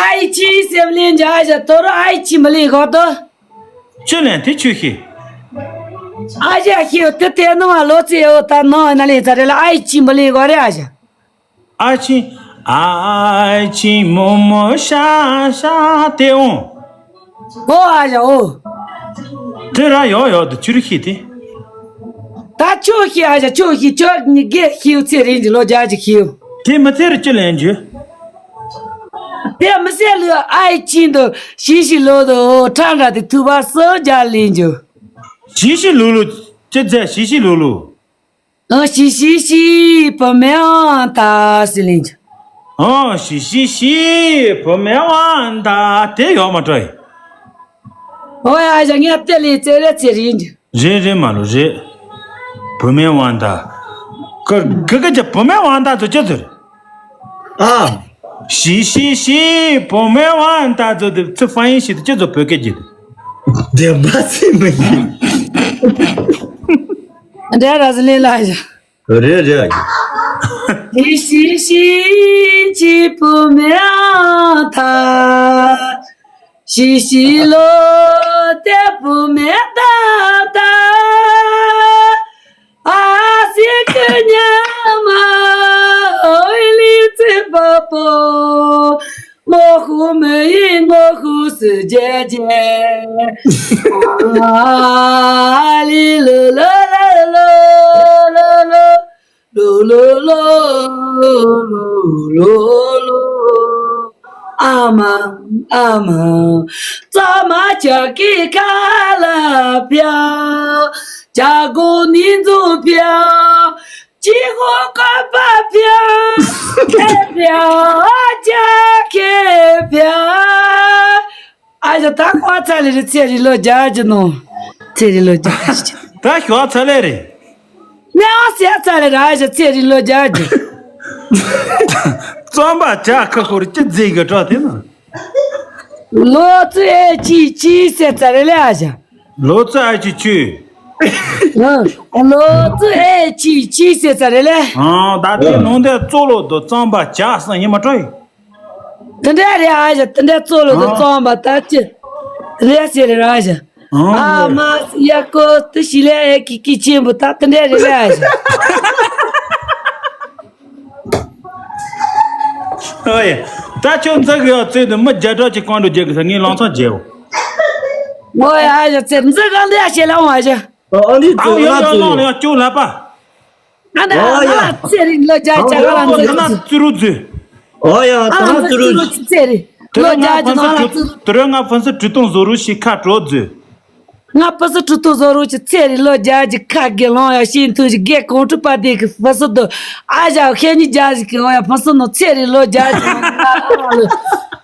ཨའི་ཆི་སེམས་ལེན་རྒྱ་ཞག་དོ་རོ་ཨའི་ཆི་མི་ལེན་གོ་དོ། ཆུ་ལེན་དེ་ཆུ་ཤི། ཨ་ཞག་ཤི་དེ་དེ་ནང་ལོ་ཙེ་ཡོད་ད་ནང་ན་ལེན་ཚ་རེ་ལ་ཨའི་ཆི་མི་ལེན་གོ་རེ་ཨ་ཞག་ཨ་ཆི། ཨ་ཆི་མོ་མོ་ཤ་ཤ་དེ་འོང་། ཨོ་ཨ་ཞག་ཨོ། དེ་ར་ཡོག་ཡོག་དུ་ཆུ་རུ་ཤི་དེ། ད་ཆུ་ཤི་ཨ་ཞག་ཆུ་ཤི་ཆོ་ནི་གེ་ཤི་ཚེ་རིང་གི་ལོ་རྒྱ་ཅིག་ཤི། དེ་མི་ཚེ་རུ་ཅི་ལེན་རྒྱུ། དེ་མི་ཚེ་ལུ་ཨའི་ཆི་འདུ་ཤི་ཤི་ལོ་དུ་ཁྲ་འདྲ་དེ་ཐུ་བ་སོ་རྒྱ་ལེན་རྒྱུ། ཤི་ཤི་ལུ་ལུ་ཅི་ཚེ་ཤི་ཤི་ལུ་ལུ། ཨ་ཤི་ཤི་ཤི་བུ་མེ་ཝང་ད་སི་ལིན་ཇི། ཨ་ཤི་ཤི་ཤི་བུ་མེ་ཝང་ད་དེ་ཡོག་མ་ཏྲོ་ཡི། ཨོ་ཡ་ཞག་ངས་དེ་ལས་ཙེ་རེ་ཚེ་རིང་ཇི། རེད་རེད་མ་ལོ་རེད། བུད་མེད་དབང་ཐང་། ཀ་ཀ་ཀ་ཀ་བུད་མེད་དབང་ཐང་ཚོ་ཅི་ཚོད། ཨ། ཤི་ཤི་ཤི། བུད་མེད་དབང་ཐང་ཚོ་དེ་ཚོ་ཧྥང་ཡིན་ཤི་དེ་ཅི་ཚོ་བོད་སྐད་ཀྱི། དེ་མ་ཚད་མ་ཡིན། འདྲ་ར་ཟི་ལེ་ལ་ཡ། རེད་རེད། ཤི་ཤི་ཤི་ཅི་བུད་མེད་དབང་ཐང་། ཤི་ཤི་ལོ་དེ་བུད་མེད་ད་ད། ཨ་སི་ཀི་ཉ་མ་ཨོ་ལི་ཙི་པ་པོ། མོ་ཧུ་མེ་ཡི་མོ་ཧུ་སི་ཇེ་ཇེ། ཨ་ལི་ལོ་ལོ་ལོ། ལོ་ལོ་ལོ། ལོ་ལོ་ལོ། ཨ་མ་ཨ་མ། ཙ་མ་ཅག་གི་ཁ་ལ་ཕྱག་ཅག་གོ་ནི་ཛུ་ཕྱག་ཅི་ཧོ་ཀ་པ་ཕྱག་ཨེ་ཕྱག་ཅག་གི་ཕྱག་ཨ་ཞ་ད་ཁོ་ཚ་ལེ་རེད། ཚེ་རིང་ལོ་བརྒྱད་ཅུ་ནོ། ཚེ་རིང་ལོ་བརྒྱད་ཅུ། ད་ཞོགས་ཚ་ལེ་རེད། ནས་ཨ་སེ་ཚ་ལེ་ར་ཨ་ཞ་ཚེ་རིང་ལོ་བརྒྱད་ཅུ། རྩོམ་པ་ཇག་ཁ་ཁོར་ཅི་རྫིག་གི་གྲོགས་དེ་ན། ལོ་ཙི་ཨེ་ཅི་ཅི་སེ་ཚ་ལེ་ལེ་ཨ་ཞ། ལོ་ཙི་ཨེ་ཅི་ཅི། ཨ། ལོ་ཙི་ཨེ་ཅི་ཅི་སེ་ཚ་ལེ་ལེ། ཨ་ད་དེ་ནང་དེ་གཙོ་ལོ་དོ་རྩོམ་པ་ཇག་སང་ཡིན་མ་གྲོགས་ཡིན། དེ་འདྲ་རེད་ཨ་ཞ། དེ་འདྲ་གཙོ་ལོ་དེ་རྩོམ་པ་ད་ཅི་རེད་ཟེར་རེད་ཨ་ཞ། ཨ་མ་ཡ་ཀོ་ཏི་ཤི་ལེ་ཨེ་ཀི་ཀི་ཆེན་པོ་ད་དེ་འདྲ་རེད་ཨ་ཞ། ཨོ་ཡ། ད་ཁྱོད་འཛི་གི་ཡོད་ཚོད་དུ་མི་བརྒྱ་ཕྲག་ཅིག་གང་དུ་རྒྱག་གི་ས་ངས་ལང་ཚང་རྒྱལ་བོ། ཨོ་ཡ་ཨ་ཞ་ཚེ་འཛི་གང་འདི་ཨ་ཞེ་ལ་འོང་ཨ་ཞ། ཨ་ནི་ཨ་ཡ་ཡ་ལང་ཡ་ཅུ་ལ་པ། ཨ་ན་ཨ་ན་ཚེ་རིང་ལོ་བརྒྱད་ཅུ་ཨ་ལ་འཛི་ན་ཙི་རུ་འཛི། ཨོ་ཡ་ཨ་ན་ཙི་རུ་ཚེ་རིང་ལོ་བརྒྱད་ཅུ་ནང་ལ་ཙི་རུ། དེ་རིང་ང་ཕུན་སུམ་གྲུབ་སྟོང་བཟོ་རུ་ཞིག་ཁ་དྲོ་འཛི། ང་ཕུན་སུམ་གྲུབ་སྟོང་བཟོ་རུ་ཞིག་ཚེ་རིང་ལོ་བརྒྱད་ཅུ་ཁ་གི་ལོང་ཡ་ཤིན་ཐུ་ཞིག་རྒད་གོང་ཁྲུ་པ་དེ་གི་ཕུན་སུམ་དུ་ཨ་ཞ་ཧེ་ཉི་རྒྱ་ཞིག་གི་ཨོ་ཡ་ཕུན་སུམ་ནོ་ཚེ་རིང་ལོ་བརྒྱད་ཅུ་ནང་ལ་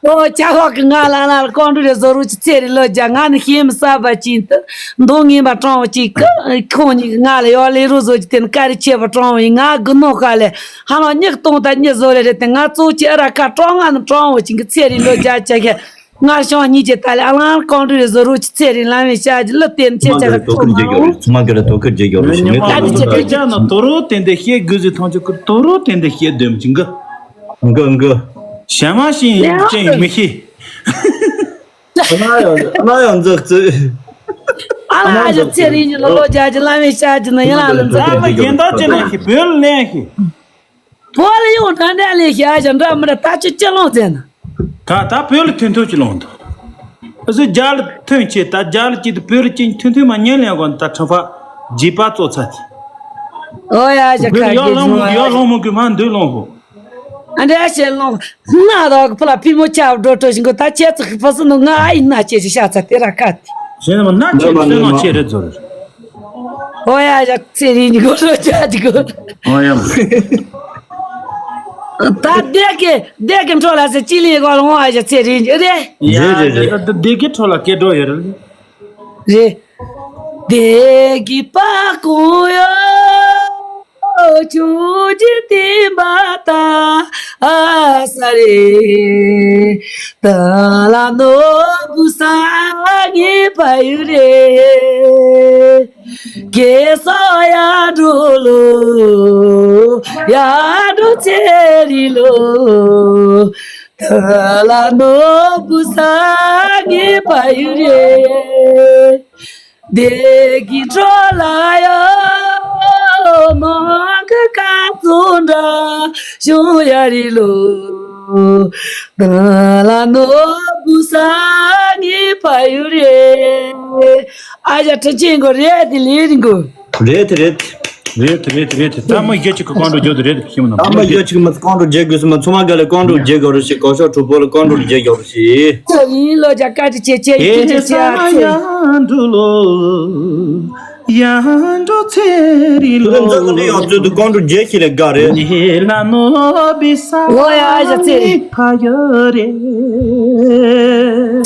ཨོ་ཅ་ཧོ་གི་ང་ལ་ན་ལ་ཀོང་ཀྲུ་རེ་བཟོ་རུ་ཞིག་ཚེ་རིང་ལོ་བརྒྱད། ང་ནི་ཤེས་མི་ས་བ་ཅིན་དུ་མདོ་ངན་པ་གྲོང་བ་ཅིག་གི་ཁོང་གཉིས་ཀྱི་ང་ལ་ཡོ་ལེ་རུ་བཟོ་ཅིག་དེ་ནི་ཀ་རི་ཆེ་བ་གྲོང་བ་ཡིན། ང་དགུ་ནོ་ཁ་ལས་ཧ་ལོ་གཉིས་སྟོང་དང་གཉིས་བཟོ་ལེ་རེད་དེ། ང་གཙོ་ཆེ་ཨ་ར་ཁ་གྲོང་ང་ནི་གྲོང་བ་ཅིག་གི་ཚེ་རིང་ལོ་བརྒྱད་ཅུ་ཁེ། ང་ཤོང་གཉིས་ཀྱི་ཏ་ལེ་ཨ་ལང་ཀོང་ཀྲུ་རེ་བཟོ་རུ་ཅི་ཚེ་རིང་ལམ་བའི་ཤ་གི་ལོ་བསྟན་ཆེ་ཆ་གི་ཚོགས་མང་། ཚང་མ་གི་ལ་དོ་ཁུར་རྒྱག་ཡོད་རེད་ཤི་ངས་ད་ནི་ཅི་ཐུགས་རྒྱག་ན་དོ་རོ་བསྟན་ཏེ་ཤེས་དགོས་ཟེར་ཐང་ཆོག་གི་དོ་རོ་བསྟན་ཏེ་ཤེས་དོན་མི་འགི་འགི་འགི། ཞ་མ་ཤིང་ཅན་མི་ཤེས། ཨ་ན་ཡང་ཨ་ན་ཡང་འཛག་རྩོད། ཨ་ལ་ཨ་ཞོ་ཚེ་རིང་གི་ལོ་ལོ་རྒྱ་གི་ལམ་བའི་ཤ་གི་ན་ཡང་ལ་འཛག་ཨ་ལ་གཞན་དག་ཅི་ལེན་ཤེས་བོད་ལ་ལེན་ཤེས། བོད་ལ་ཡོང་དྲ་འདྲ་ལས་ཤི་ཨ་ཞང་འདྲ་མི་འདྲ་ད་ཆུ་ཅི་ལོང་ཟེར་ན། ད་ད་བོད་ལ་ཐོན་ཐོན་ཅི་ལོང་འདུག་ཨ་ཟོ་རྒྱ་ལ་ཐོན་ཆེ་ད་རྒྱ་ལ་སྐྱིད་དུ་བོད་ལ་སྐྱིད་ཐོན་ཐོན་མ་ཉན་ལེན་གོ་ད་ཁྲ་ཕ་རྗེས་པ་ཙོ་ཚ་དེ། ཨོ་ཡ་ཞ་བོད་ལ་ཁ་ཡར་གི་ལོང་མོ་གི་ཡར་ལོང་མོ་གི་མ་འདུག་ལོང་ཧོ། ཨ་འདྲ་ཞེ་ལོང་ན་ད་གི་ཕ་ལ་ཕི་མོ་ཆ་འགྲོ་སྤྲོ་ཞིང་གི་ད་ཁྱེད་ཚོ་གི་ཕ་སི་ནུ་ང་ཨ་ཡིན་ན་ཁྱེད་ཀྱི་ཤ་ཚ་དེ་ར་ཁ་དེ། ཞེ་ན་མ་ན་ཁྱེད་ཀྱི་སེམས་ནང་ཁྱེད་རེ་ཛོར། ཨོ་ཡ་ཡ་ཚེ་རིང་གི་གོ་ལོ་ཅག་གི་གོ། ཨོ་ཡ། ད་སྡེ་གི་སྡེ་གི་འཕྲོ་ལ་སེ་ཅི་ལིང་གོ་ལོ་ཨ་ཡ་ཚེ་རིང་གི་རེད། ཡ་རེད་རེད་རེད། ད་སྡེ་གི་འཕྲོ་ལ་སྐད་སྒྲོག་ཡོད་རེད། རེད། སྡེ་གི་པ་ཀུ་ཡོ། ཆུ་ཅི་ཏི་བ་ཏ་ཨ་ས་རེ། ཏ་ལ་ནོ་བུ་ས་ངེ་པ་ཡུ་རེ། གེ་ས་ཡ་འགྲོ་ལོ། ཡ་འགྲོ་ཚེ་རི་ལོ། ཏ་ལ་ནོ་བུ་ས་ངེ་པ་ཡུ་རེ། སྡེ་གི་འཕྲོ་ལ་ཡོ། མོ་གི་ཀ་ཙུ་འདྲ་ཤུ་ཡ་རི་ལོ། ད་ལ་ནོ་བུ་ས་ངི་པ་ཡུ་རེ། ཨ་ཡ་ཁྲི་ཆེན་གོ་རེད་དེ་ལེ་རིང་གོ། རེད་དེ་རེད། རེད་དེ་རེད་དེ་རེད་དེ་ད་མ་ཡ་ཅིག་གི་ཀོང་ཀྲུ་རྒྱུ་དེ་རེད་དེ་ཤི་མ་ན། ད་མ་ཡ་ཅིག་མ་ཀོང་ཀྲུ་རྒྱུ་དགོས་སི་མ་ཚོ་མ་ག་ལེ་ཀོང་ཀྲུ་རྒྱུ་དགོས་རུ་ཞིག་གོ་ཤོག་གྲུ་པོ་ལ་ཀོང་ཀྲུ་རྒྱུ་དགོས་རུ་ཞིག་ཚེ་རིང་ལོ་རྒྱ་ཀ་ཏི་ཆེ་ཆེ་ཡི་ཏི་ཆེ་ཆེ་ཨ་ཚེ། ཡང་འགྲོ་ཚེ་རིང་ལོ། འཛམ་གླིང་ཡང་ཚོད་དུ་ཀོང་ཀྲུག་རྒྱལ་ཁྱི་ལས་དགའ་རེད། ཉི་ལ་ནོ་བི་ས། ཨོ་ཡ། ཨ་ཞ་ཚེ་རིང་ཕ་ཡོད་རེད།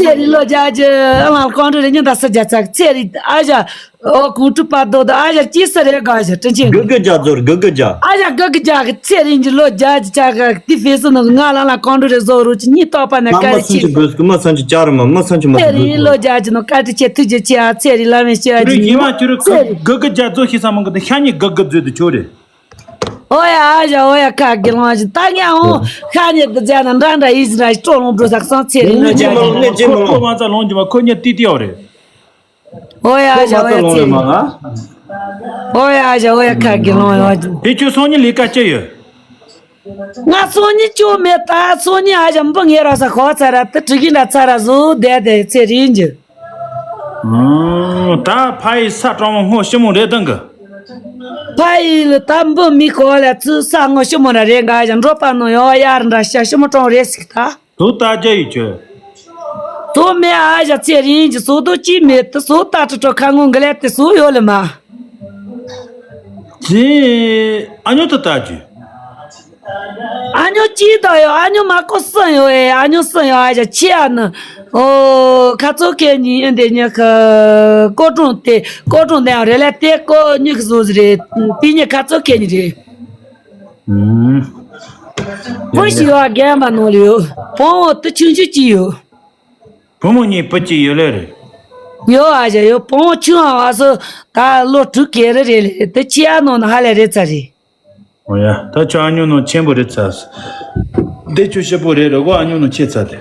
ཚེ་རིང་ལོ་རྒྱ་རྒྱུ་ཨ་མ་ཀོང་ཀྲུག་རེ་ཉིན་ད་ས་རྒྱ་ཚ་ཚེ་རིང་ཨ་ཞ། ཨོ་ཀོང་ཀྲུག་པ་རྡོ་རྡོ་ཨ་ཞ་ཅི་ས་རེད་དགའ་ཞ་དྲིན་ཆེན། གུ་གུ་རྒྱ་ཛོར་གུ་གུ་རྒྱ། ཨ་ཞ་གུ་གུ་རྒྱ་གི་ཚེ་རིང་གི་ལོ་རྒྱ་རྒྱུ་ཆ་ག་དེ་ཕེ་སི་ནོ་ང་ལ་ལ་ཀོང་ཀྲུག་རེ་བཟོ་རུ་ཅི་གཉིས་རྟོག་པ་ན་མ་ཀ་མ་རེ་སང་ཆི་ཆི་དགོས་སྐུ་མ་སང་ཆི་ཅར་མ་མ་སང་ཆི་མ་ཚེ་རིང་ལོ་རྒྱ་རྒྱུ་ནོ་ཀ་ཏི་ཆེ་ཐུགས་རྗེ་ཆེ་ཨ་ཚེ་རིང་བླ་མའི་ཞུ་ཨ་ཅི་ཉོ། ཚེ་རིང་ཡིན་མ་ཁྱོད་རུ་ཚེ་རིང་གུ་གུ་རྒྱ་ཛོ་ཤི་ས་མང་གི་ཤ་ཉེ་གུ་གུ་ཛོ་དུ་ཆོ་རེད། ཨོ་ཡ་ཨ་ཞ་ཨོ་ཡ་ཁ་གི་ལོང་ཞིག་ད་ངས་ཨོ་ཤ་ཉེ་གི་རྒྱ་ན་འདྲ་འདྲ་ཡིན་ཞིག་ར་ཞིག་སྤྲོ་ལོང་འགྲོ་ས་སང་ཚེ་རིང་ལོ་རྒྱ་རྒྱུ་ནོ། ཁོ་ཁོ་མ་ཚ་ལོང་རྒྱུ་མ་ཁོ་ཉེ་ཏི་ཏི་ཨོ་རེད། ཨོ་ཡ་ཨ་ཞ་ཨོ་ཡ་ཚེ་རིང་། ཨོ་ཡ་ཨ་ཞ་ཨོ་ཡ་ཁ་གི་ལོང་ཡ། དེ་ཁྱོད་སང་ཉིན་ལས་ཀ་ཅི་ཡོད། ང་སང་ཉིན་ཅོ་མེད་ད་སང་ཉིན་ཨ་ཞ་འབུ་ངེ་ར་ས་ཁོ་ཚ་ར་ཏི་ཀྲི་གི་འདྲ་ཚ་ར་བཟོ་བསྡད་དེ་ཚེ་རིང་གི། ད་ཕ་ཡི་ས་གྲང་མོ་སྔོ་ཞིམ་མོ་རེད་དང་གི། ཕ་ཡི་ལ་ད་འབུ་མི་ཁོ་ལ་ཚུ་ས་སྔོ་ཞིམ་མོ་ར་རེད་འགའ་ཞ་འགྲོ་པ་ནོ་ཡོ་ཡར་འདྲ་ཤ་ཞིམ་མོ་གྲོང་རེད་ཟིག་ད། དུ་ལྟ་རྒྱ་ཡི་ཁྱོད། དུ་མེད་ཨ་ཞ་ཚེ་རིང་གི་སོ་དུ་ཅི་མེད་དུ་སོ་ལྟ་ཁྲི་ཁྲོ་ཁ་ངོ་འགི་ལེ་དེ་སོ་ཡོད་ལེ་མ། ཅི། ཨ་ཉོ་དུ་ལྟ་རྒྱུ། ཨ་ཉོ་ཅི་ལྟ་ཡོད་ཨ་ཉོ་མ་ཀོ་སུ་ཡོད་ཨེ་ཨ་ཉོ་སུ་ཡོད་ཨ་ཞ་ཆི་ཨ་ནི། ཨོ་ཁ་ཚོ་ཁེ་ཉི་ཨེ་འདི་ཉི་ཁ་ཀོ་ཀྲུང་དེ་ཀོ་ཀྲུང་དེ་ཡང་རེད་ལེ་དེ་ཀོ་ཉི་ཁ་བཟོ་ཟི་རེད། དེ་ཉི་ཁ་ཚོ་ཁེ་ཉི་རེད། ཨུམ། བུ་ཞིག་ཡོད་རྒན་པ་ནང་ལ་ཡོད། བུ་མོ་དུ་ཆུང་ཆུང་གཅིག་ཡོད། བུ་མོ་གཉིས་བུ་གཅིག་ཡོད་ལེ་རེད། ཡོད་ཨ་ཞ་ཡོད། བུ་མོ་ཆུང་བ་བ་སོ་ད་ལོ་དྲུག་གེ་རེ་རེད་ལེ་དུ་ཆི་ཨ་ནང་ན་ཧ་ལས་རེད་ཚ་རེད། ཨོ་ཡ་ད་ཁྱོད་ཨ་ཉོ་ནང་ཆེན་པོ་རེད་ཚ། དེ་ཁྱོད་ཞིབ་པོ་རེད་རེད་གོ་ཨ་ཉོ་ནང་ཆེ་ཚ་དེ།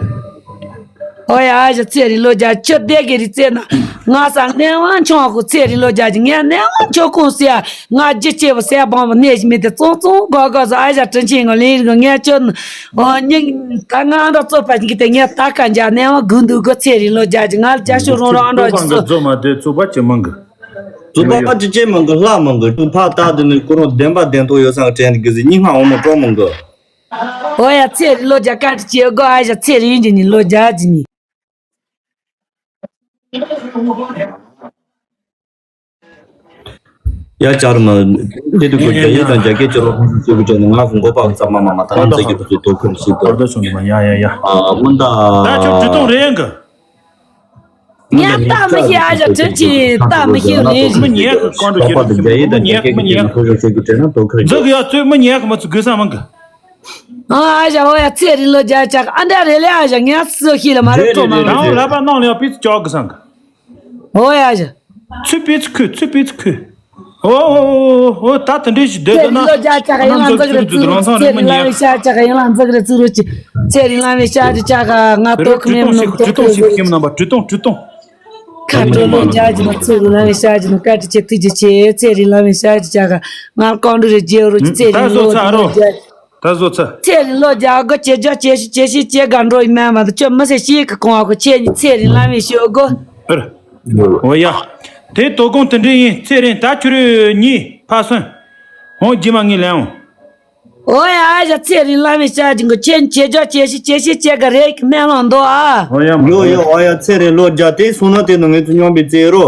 ཨོ་ཡ་ཨ་ཞ་ཚེ་རིང་ལོ་རྒྱ་ཁྱོད་བསྡད་གི་རི་རྩེ་ན་ང་ས་གནས་དབང་ཆུང་བ་ཁོ་ཚེ་རིང་ལོ་རྒྱ་གི་ངས་གནས་དབང་ཆོག་ཁོང་སེ་ང་རྒྱུ་ཆེ་བ་སེ་བང་བ་གནས་ཞིག་མེད་དེ་ཙོང་ཙོང་གོ་གོ་ཟ་ཨ་ཞ་དྲིན་ཆེན་ངོ་ལིན་རི་ངས་ཁྱོད་ཨོ་སྙིང་ད་ང་འདྲ་རྩོད་པ་ཞིག་གི་དེ་ངས་ད་ཀ་འཇག་གནས་དབང་དགུ་འདུག་གོ་ཚེ་རིང་ལོ་རྒྱ་གི་ང་རྒྱ་ཤོ་རོང་རོང་འདྲ་ཞིག་ཚོ། རྫོ་མ་དེ་རྩོད་པ་ཅི་མང་གི། རྫོ་པ་ཅི་ཅེ་མང་གི་ལྷ་མང་གི་ཕ་ད་དེ་ནི་ཁོ་རང་བདེན་པ་བདེན་ཐོག་ཡོད་སང་དྲན་གི་ཟི་སྙིང་ཧ་འོ་མོ་གྲོགས་མང་གི། ཨོ་ཡ་ཚེ་རིང་ལོ་རྒྱ་ཀ་ཏི་ཅེ་གོ་ཨ་ཞ་ཚེ་རིང་གི་ཉིན་ལོ་རྒྱ་གི་ཉིན། ཡ་ཅར་མ། དེ་དུ་གོ་རྒྱ་ཡིག་དང་རྒྱ་སྐད་ཅོ་རོ་ཧོན་སུ་ཅོ་གི་ཅོ་ནི་ང་གི་མགོ་པག་ཙམ་མ་མ་མ་ད་ང་ཚེ་གི་དུ་དོ་ཁུར་ཞིག་དོ། ཨ་མུན་ད། ད་ཁྱོད་དྲི་དང་རེད་ཡིན་གི། ངས་ལྟ་མི་ཤེས་ཨ་ཞ་དྲི་ཅི་ལྟ་མི་ཤེས་ལེ། མི་ཉལ་གི་ཀོང་ཀྲུག་ཁྱེད་རང་ཚོ་མི་ཉལ་གི་མི་ཉལ་གི་མི་ཉལ་གི། འཛུགས་ཡ་ཚོས་མི་ཉལ་གི་མ་ཚུགས་དགོས་ས་མང་གི། ཨ་ཞ་ཨོ་ཡ་ཚེ་རིང་ལོ་རྒྱ་ཆག་ཨ་འདྲ་རེད་ལེ་ཨ་ཞ་ངས་སུ་ཤེས་ལ་མ་རེད་ཁྲོ་མ་རེད། ད་འོ་ལ་པ་ནང་ལ་ཡ་པི་ཙི་ཅོག་གི་སང་གི། ཨོ་ཡ་ཨ་ཞ། ཚུད་པི་ཙི་ཁུ་ཚུད་པི་ཙི་ཁུ། ཨོ་ཨོ་ཨོ་ཨོ་ད་དེ་འདྲའི་ཞིག་སྡོད་ཚེ་དུ་ན། རིང་ལོ་རྒྱ་ཆག་ཡང་ལ་འཛུགས་རེ་ཚུགས་རུ་ཚེ་རིང་ལ་བའི་ཤ་ཆག་ཡང་ལ་འཛུགས་རེ་ཚུགས་རུ་ཅི། ཚེ་རིང་ལ་བའི་ཤ་རི་ཆག་ང་ཏོག་ཁ་མེ་མི་ནོ་ཏོག་ཁ་རེ་ཟེར། ཁ་དྲོ་ལོ་རྒྱ་ཅི་ནོ་ཚེ་རིང་ལ་བའི་ཤ་ཅི་ནོ་ཀ་ཏི་ཆེ་ཐུགས་རྗེ་ཆེ། ཚེ་རིང་ལ་བའི་ཤ་ཅི་ཆག་ང་ཀོང་ཀྲུག་རེ་རྗེ་རུ་ཅི། ཚེ་རིང་ལོ་རྒྱ་ཅི། ད་བཟོ་ཚ། ཚེ་རིང་ལོ་རྒྱ་གོ་ཇེ་ཇོ་ཇེ་ཤི་ཇེ་ཤི་ཇེ་ག་འགྲོ་ཡི་མེད་མ་དུ་ཁྱོད་མི་སེ་ཤི་གི་གོང་བ་ཁོ་ཁྱེད་ཉི་ཚེ་རིང་ལ་བའི་ཤོ་གོ། ཨོ་ཡ། དེ་དོ་དགོང་དེ་འདྲ་ཡིན། ཚེ་རིང་ད་ཁྱོད་རེ་གཉིས་ཕ་སོན། ཧོང་རྗེས་མ་ངས་ལན་འོང་། ཨོ་ཡ་ཨ་ཞ་ཚེ་རིང་ལ་མི་ཤ་ཅིང་གི་ཁྱེད་ཇེ་ཇོ་ཇེ་ཤི་ཇེ་ཤི་ཇེ་ག་རེ་གི་མེ་ལོང་འདོ་ཨ། ཡོ་ཡོ་ཨོ་ཡ་ཚེ་རིང་ལོ་རྒྱ་དེ་སོང་ན་དེ་ནང་ངས་ཚུར་སྙོམས་པའི་རྩེ་རོ།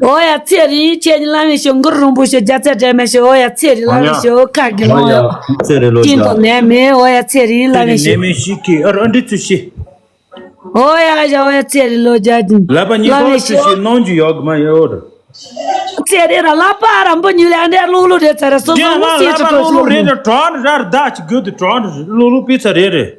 ཨོ་ཡ་ཚེ་རིང་ཁྱེད་ཉི་ལ་མི་ཤོ་མགུར་རོང་པོ་ཤོ་རྒྱ་ཚ་འདྲེ་མེ་ཤོ་ཨོ་ཡ་ཚེ་རིང་ལ་མི་ཤོ་ཁ་གི་ལོང་ཡོ། ཚེ་རིང་ལོ་རྒྱ། ཀིན་ཏོ་ནེ་མེ་ཨོ་ཡ་ཚེ་རིང་ལ་མི་ཤོ། ནེ་མེ་ཤི་ཁི་ཨར་ཨ་འདྲི་ཚུ་ཤི། ཨོ་ཡ་ཨ་ཞ་ཨོ་ཡ་ཚེ་རིང་ལོ་རྒྱ་ཅིང་། ལ་པ་ཉི་ལ་མི་ཤོ། ཚེ་རིང་ལ་མི་ཤོ་གོ། ཚེ་རིང་ར་ལ་པ་ར་འབུ་ཉུལ་ལ་འདྲ་ལུག་ལུག་རེད་ཚ་ར་སོ་སོ་མི་སེ་ཁྲི་ལུག་ལུག་རེད། གྲོང་ར་ད་ཅི་གོ་དུ་གྲོང་ལུག་ལུག་པི་ཚ་རེད་རེད།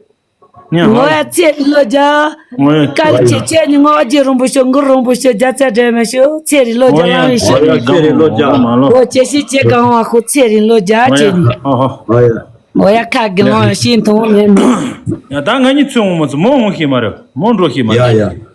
ཨོ་ཡ་ཚེ་རིང་ལོ་རྒྱ། ཀ་ལི་ཆེ་ཆེ་ཉི་ངོ་རྗེ་རོང་པོ་ཤོ་མགུར་རོང་པོ་ཤོ་རྒྱ་ཚ་འདྲེ་མེ་ཤོ་ཚེ་རིང་ལོ་རྒྱ་ལ་མི་ཤོ། ཨོ་ཡ་ཚེ་རིང་ལོ་རྒྱ། ཨོ་ཅེ་ཤི་ཅེ་གང་བ་ཁོ་ཚེ་རིང་ལོ་རྒྱ་ཅེ་ནི། ཨོ་ཡ། ཨོ་ཡ་ཁ་གི་ལོང་ཤིན་ཐོང་མེད་མེད། ཡ་ད་ང་གཉིས་ཚུར་འོང་མ་ཚུར་མོ་འོང་ཤེས་མ་རེད། མོ་འགྲོ་ཤེས་མ་རེད། ཡ་ཡ།